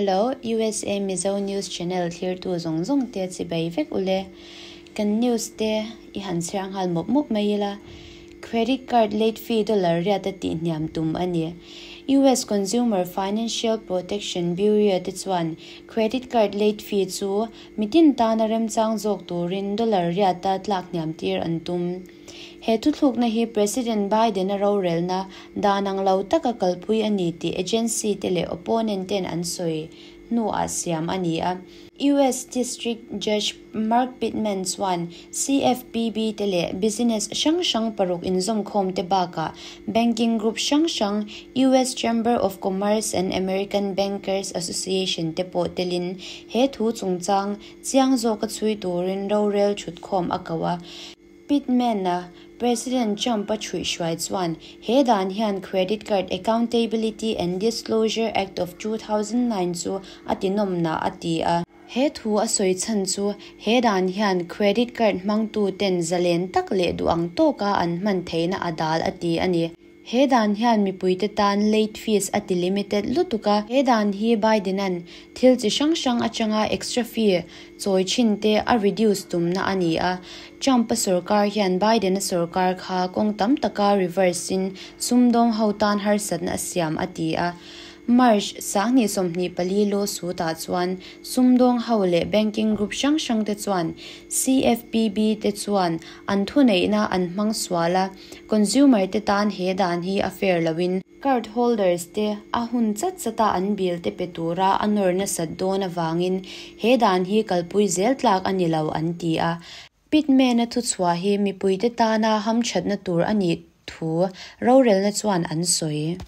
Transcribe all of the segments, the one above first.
Hello, USA Mizo News Channel thlirtu zawng zawng te chibai vek ule. Kan news te i han chhiar nghal mawp mawp mai ila. Credit card late fee dollar riat a tih hniam tum a ni. US Consumer Financial Protection Bureau te chuan credit card late fee chu mitin tana remchang zawk turin dollar riata tlak hniam tir an tum. He thuthlukna hi President Biden-a rorelna dan ang lo taka kalpui a ni tih agency te leh opponent ten an sawi hnuah siam a ni a. US District Judge Mark Pittman chuan CFPB te leh business hrang hrang paruk inzawmkhawm te bakah banking group hrang hrang US Chamber of Commerce and American Bankers Association te pawh telin he thu chungchang chiang zawka chhui turin rorel thutkhawm a ko a. Pittman-a President Trump-a chhuihhruai chuan he dan hian Credit Card Accountability and Disclosure Act of 2009 chu a tinawmna a ti a. He thu a sawi chhan chu he dan hian credit card hmangtuten zalen tak leh duh ang tawka an hman theihna a dal a ti a ni. He dan hian mipuite tan late fees a ti limited lutuk a. He dan hi Biden-a'n thil chi hrang hrang atanga extra fee chawi thin te a reduce tumna a ni a. Trump-a sorkar hian Biden-a sorkar kha kawng tam taka reverse-in sumdawng ho tan harsatna a siam a ti a. March 2024 lawsuit-ah chuan sumdawng ho leh banking group hrang hrang te chuan CFPB te chuan an thuneihna an hmang sual a, Consumer te tan he dan hi a fair loin card holders te a hun chat chata an bill te pe tura a nawr nasat dawn avangin he dan hi kalpui zel tlak a ni lo an ti a. Pittman-a thuchhuah hi mipuite tana hamthatna tur a nih thu rorelna chuan an sawi.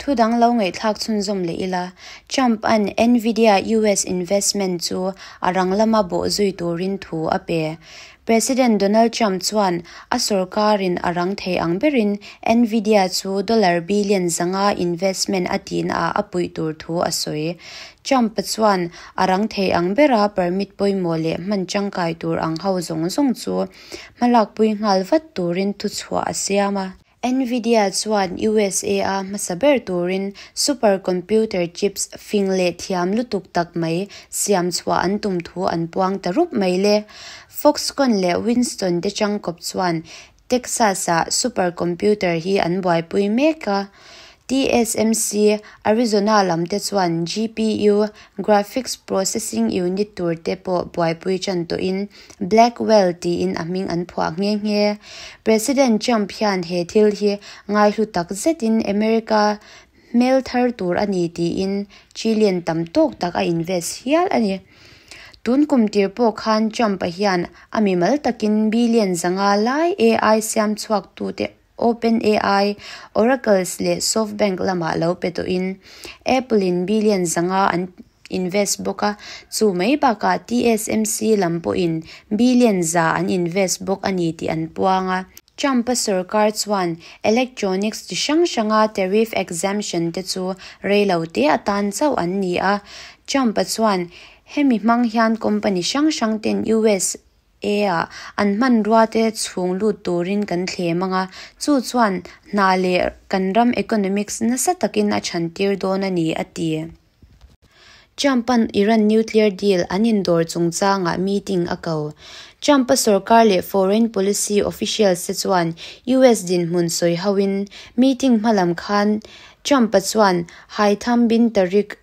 Thu dang lo ngaihthlak chhunzawm leh ila, Trump-a'n Nvidia US investment chu a rang lama bawh zui turin thu a pe. President Donald Trump chuan a sorkarin a rang thei ang berin Nvidia chu dollar billion 500 investment a tihnaah a puih tur thu a sawi. Trump-a chuan a rang thei ang bera permit pawimawh leh hman tangkai tur ang ho zawng zawng chu hmalakpui nghal vat turin thuchhuah a siam a. Nvidia chuan USA-a hmasa ber turin supercomputer chips fing leh thiam lutuk tak mai siam chhuah an tum thu an puang ta rup mai le. Foxconn leh Winston te changkawp chuan Texas-ah supercomputer hi an buaipui mek a. TSMC, Arizona lam te chuan GPU, Graphics Processing Unit, tur te pawh buaipui tan tawhin Blackwell tiin a hming an phuah nghe nghe. President Trump hian he thil hi ngaihlu tak zetin America hmel thar tur a ni tiin trillion tam tawk tak a invest hial a ni. Tun kum tir pawh khan Trump-a hian a mimal takin billion 500 lai AI siam chhuaktute OpenAI, Oracles leh SoftBank lamah lo pe tawhin Apple-in billion 500 an invest bawk a, chu mai bakah TSMC lam pawhin billion 100 an invest bawk a ni tih an puang a. Trump-a sorkar chuan electronics chi hrang hranga tariff exemption te chu rei lo te atan chauh an ni a. Trump-a chuan hemi hmang hian company hrang hrang ten US A-ah an hmanrua te chhung lut turin kan thlem ang a, chu chuan hna leh kan ram economics nasa takin a chhantir dawn a ni, a ti. Trump-a'n Iran nuclear deal an indawr chungchangah meeting a ko. Trump-a sorkar leh foreign policy officials te chuan US dinhmun sawi hoin meeting hmalam khan Trump-a chuan Haitham bin Tariq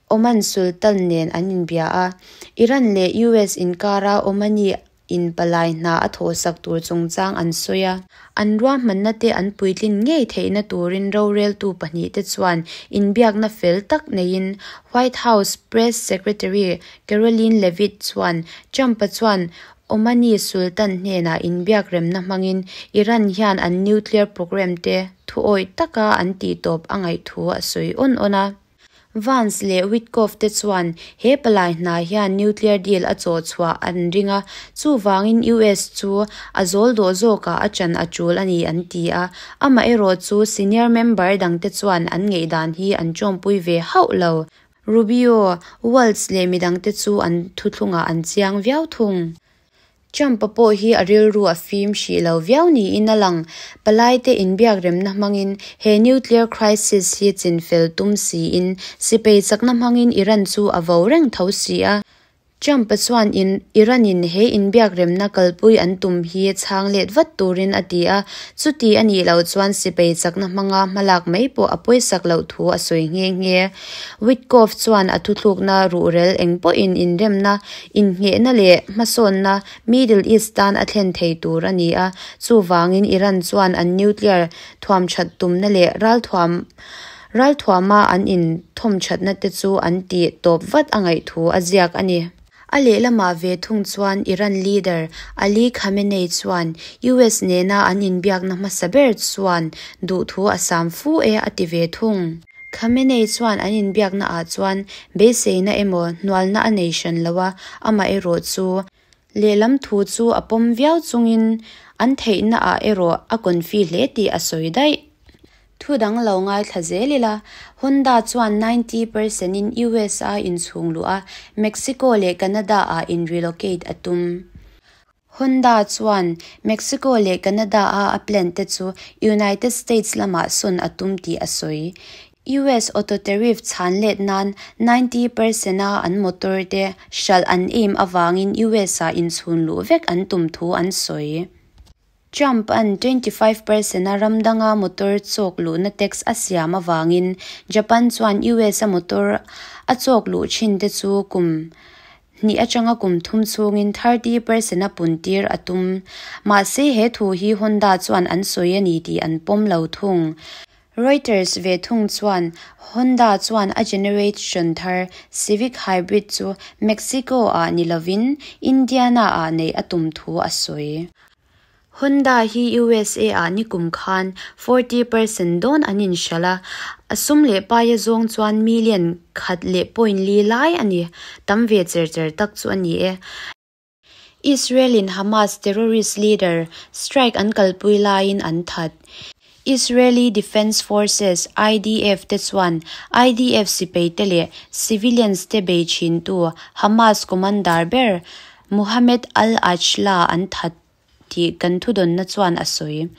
Oman Sultan nen an inbia a, Iran leh US inkara Omani in palai hna a thawhsak tur chungchang an sawi a. An ruahmanna te an puitlin ngei theihna turin roreltu pahnihte chuan inbiakna fel tak neiin White House Press Secretary Karoline Leavitt chuan Trump-a chuan Omani Sultan hnenah inbiak remna hmangin Iran hian an nuclear program te thuawih taka an tihtawp a ngaih thu a sawi awn awn a. Vance leh Witkoff te chuan he palai hna hian nuclear deal a chawh chhuah an ring a, chuvangin US chu a zawl dawh zawkah a chan a tul a ni an ti a. Amaherawh chu senior member dangte chuan an ngaihdan hi an tawmpui ve hauh lo. Rubio, Waltz leh midangte chu an thuthlungah an chiang viau thung. Trump-a pawh hi a rilru a fim hrih lo viau niin a lang. Palaite inbiakremna hmangin he nuclear crisis hi chinfel tum siin sipai chakna hmangin Iran chu a vo reng tho si a. Trump-a chuan Iran-in he inbiakremna kalpui an tum hi chhang let vat turin a ti a, chuti a nih loh chuan sipai chakna hmanga hmalak mai pawh a pawisak loh thu a sawi nghe nghe. Witkoff chuan a thuthlukna ruhrel eng pawhin inremna, inngehna leh hmasawnna Middle East tan a thlen thei tur a ni a, chuvangin Iran chuan an nuclear thuamthat tumna leh ralthuam ralthuama an inthawmthatna te chu an tih tawp vat a ngaih thu a ziak a ni. A lehlamah ve thung chuan Iran leader Ali Khamenei chuan US nena an inbiakna hmasa ber chuan duhthu a sam fu e a ti ve thung. Khamenei chuan an inbiakna ah chuan beiseina emaw hnualna a nei hran lo a, amaherawh chu lehlam thu chu a pawm viau chungin an theihna ah erawh a confi hle tih a sawi daih. Thu dang lo ngaithla zel ila, Honda chuan 90 percent in US a inchhung luh a, Mexico leh Canada ah in relocate a tum. Honda chuan Mexico leh Canada-a a plant te chu United States lamah sawn a tum tih a sawi. US auto tariff chhan let nan 90 percent a an motor te hralh an aim avangin US-ah inchhun luh vek an tum thu an sawi. Trump-a'n 25 percent a ram danga motor chawk luhna tax a siam avangin Japan chuan US-a motor a chawk luh thin te chu kum hnih atanga kum thum chhungin 30 percent a puntir a tum. Mahse he thu hi Honda chuan an sawi a ni tih an pawm lo thung. Reuters ve thung chuan Honda chuan a generation thar Civic Hybrid chu Mexico-ah ni lovin Indiana-ah neih a tum thu a sawi. Honda hi USA ah nikum khan 40 percent dawn an inhralh a, a sum leh paia zawng chuan million khat leh point li lai a ni. Tam ve cher cher tak chu a ni e. Israel in Hamas terrorist leader strike an kalpui laiin an that. Israeli Defense Forces, IDF, te chuan IDF sipai te leh civilians te bei thintu Hamas commander ber Mohammed al-Ajla an that tih kan thudawnna chuan a sawi.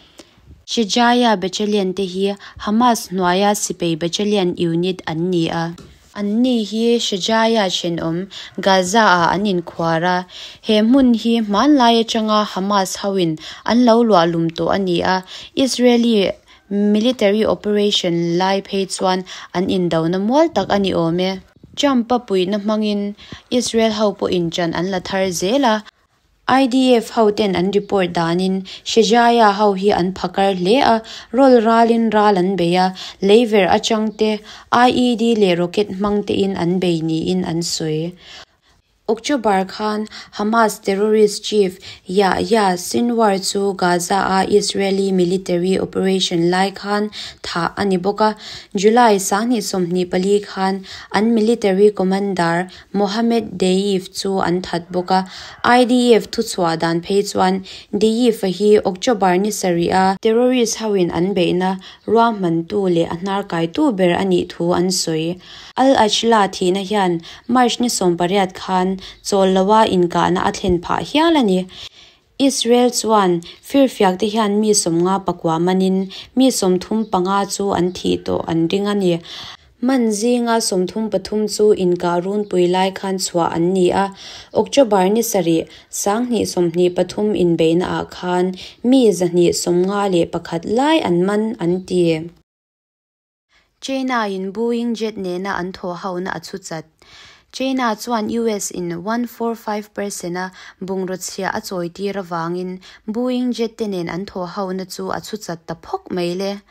Shejaiya Battalion te hi Hamas hnuaia sipai battalion unit an ni a. Anni hi Shejaiya thenawm Gaza-ah an inkhuar a. He hmun hi hmanlai atanga Hamas hoin an lo luah lum tawh a ni a. Israeli military operation lai phei chuan an indona mual tak a ni awm e. Trump-a puihna hmangin Israel ho pawhin ṭan an la thar zel a. IDF hoten an report danin Shejaiya ho hi an phakar hle a, rawl ralin ral an bei a, leiver atang te, IED leh rocket hmang tein an bei niin an sawi. October khan Hamas terrorist chief Yahya Sinwar chu Gaza-a Israeli military operation lai khan thah a ni bawk a, July 2024 khan an military commander Mohammed Deif chu an that bawk a, IDF thuchhuah dan phei chuan Deif-a hi October ni sarih a terrorist hoin an beihna ruahmantu leh a hnarkaitu ber a nih thu an sawi. Al-Ajla thihna hian March ni 18 khan chawl loa inkahna a thlen phah hial a ni. Israel chuan firfiak te hian mi 59 manin mi 35 chu an thih tawh an ring a ni. Man zinga 33 chu inkah runpui lai khan chhuah an ni a, October ni sarih 2023 inbeihna ah khan mi 251 lai an man an ti. China in Boeing jet nena an thawh hona a chhu chat. China chuan US in 145 percent a bungraw chhiah a chawi tir awangin Boeing jet te nen an thawh hona chu a chhu chat ta phawk mai le.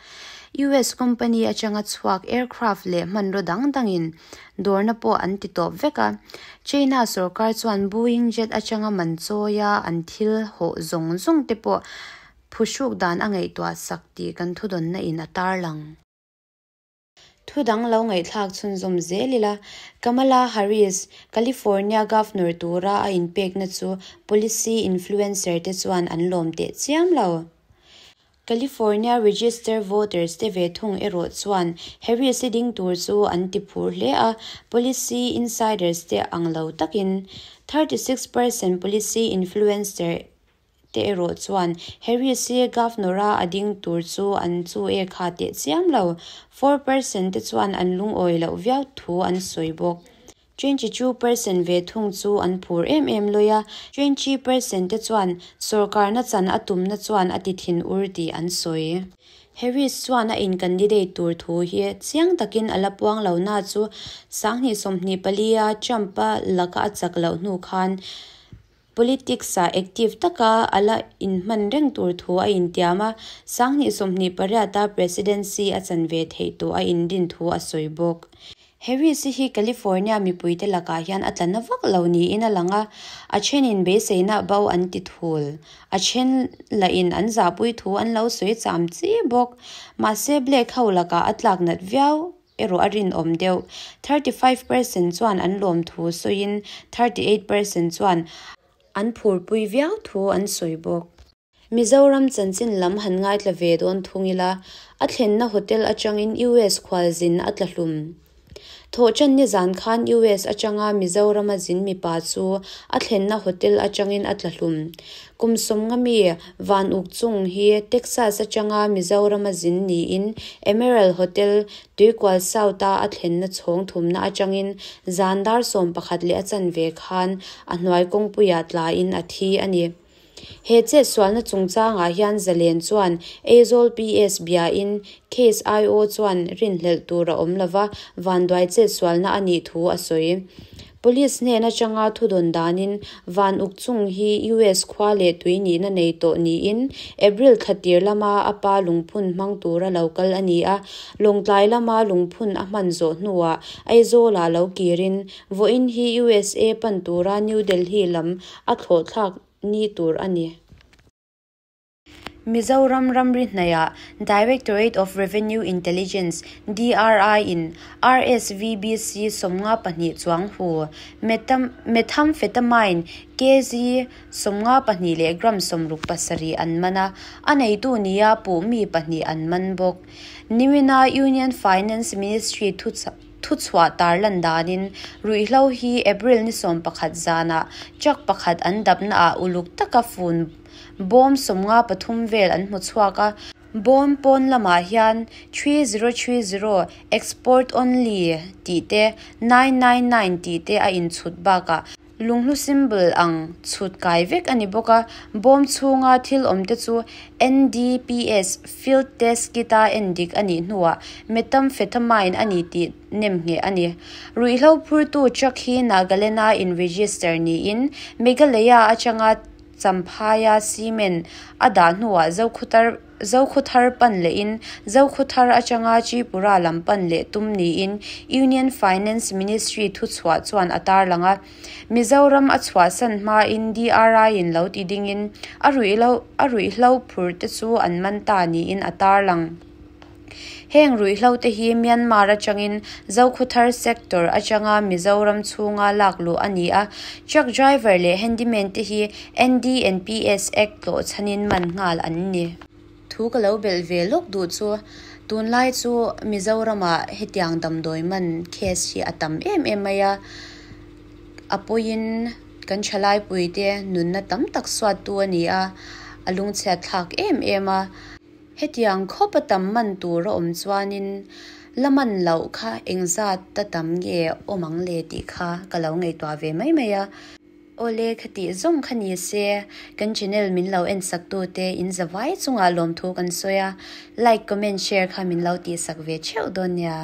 US company atanga chhuak aircraft leh hmanraw dang dangin dawrna pawh an ti tawp vek a. China sorkar chuan Boeing jet atanga man chawia an thil hawh zawng zawng te pawh phuhruk dan a ngaihtuah sak tih kan thudawnna in a tarlang. Thu dang lo ngaihthlak chhunzawm zel ila, Kamala Harris, California Governor tura a inpekna chu policy influencer te chuan an lawm teh chiam lo. California register voters te ve thung erawh chuan Harris-i ding tur chu an ti phur hle a, policy insiders te ang lo takin. 36 percent policy influencer te erawh chuan Harris-i governor-a a ding tur chu an chu e kha teh chiam lo. 4 percent te chuan an lungawi loh viau thu an sawi bawk. 22% ve thung chu an phur em em lawi a, 20% te chuan sorkarna chan a tumna chuan a ti thin ur tih an sawi. Harris chuan a in candidate tur thu hi chiang takin a la puang lo na chu 2024-a Trump-a laka a chak loh hnu khan politics-ah active taka a la inhman reng tur thu a intiam a, 2028-a presidency a chan ve theih tawh a inrin thu a sawi bawk. Harris hi California mipuite lakah hian a tla na vak lo niin a lang a, a thenin beiseina bo an ti thul. A then lahin an zahpui thu an lo sawi cham chi bawk. Mahse Black ho lakah a tlak nat viau erawh a rinawm deuh. 35% chuan an lawm thu sawiin 38% chuan an phurpui viau thu an sawi bawk. Mizoram chanchin lam han ngaithla ve dawn thung ila, a thlenna hotel atangin US khualzin a tla hlum. Thawhṭan nizan khan US atanga Mizorama zin mipa chu a thlenna hotel atangin a tla hlum. Kum sawmnga mi Van Uk Chung hi Texas atanga Mizorama zin niin Emerald Hotel Tuikual South-a a thlenna chhawng thumna atangin zan dar 11 leh a chanve khan a hnuai kawngpuiah tlain a thi a ni. He chetsualna chungchangah hian Zalen chuan Aizawl PS biain case IO chuan rinhlelh tur a awm lova, vanduai chetsualna a nih thu a sawi. Police hnen atanga thudawn danin Van Uk Chung hi US khua leh tui nihna nei tawh niin April thlatir lama a pa lungphun hmang tura lo kal a ni a, Lawngtlai lama lungphun a hman zawh hnuah Aizawlah lo kirin vawiin hi USA pan tura New Delhi lam a thlawhthlak ni tur a ni. Mizoram ramri hnaihah Directorate of Revenue Intelligence, DRI, in RSVBC 52 chuang hu methamphetamine kg 52 leh gram 67 an man a, a neitu nia puh mi pahnih an man bawk. Nimina Union Finance Ministry thuchhuah tarlan danin ruihhlo hi April ni 11 zanah truck pakhat an dapnaah uluk taka fun bawm 53 vel an hmu chhuak a, bawm pawn lamah hian 3030 export only tih te 999 tih te a inchhut bakah lunghlu symbol ang chhut kai vek a ni bawk a, bawm chhunga thil awm te chu NDPS field test kit a endik a nih hnuah methamphetamine a ni tih nemngheh a ni. Ruihhlo phurtu truck hi Nagaland-a in register niin Meghalaya atanga Champhaia cement a dah hnuah Zokhawthar pan lehin Zokhawthar atanga Tripura lam pan leh tum niin Union Finance Ministry thuchhuah chuan a tarlang a. Mizoram a chhuahsan hmain DRI in lo ti dingin a ruihhlo phur te chu an man ta niin a tarlang. Heng ruihhlo te hi Myanmar atangin Zokhawthar sector atanga Mizoram chhunga lak luh a ni a, truck driver leh handyman te hi NDNPS Act tlawh chhanin man nghal an ni. Thu ka lo belh ve lawk duh chu tunlai chu Mizoramah hetiang damdawi man case hi a tam em em mai a, a pawiin kan thalai te nunna tam tak suat tu a ni a, a lungchhiat thlak em em a. Hetiang khawp a tam man tur a awm chuanin la man loh kha engzat ta tam nge awm ang le tih kha ka lo ngaihtuah ve mai mai a. Awle khati zawng kha ni se kan channel min lo en sak tu te in zawai chungah lawm thu kan sawi a, like comment share kha min lo tih sak ve theuh dawn nia.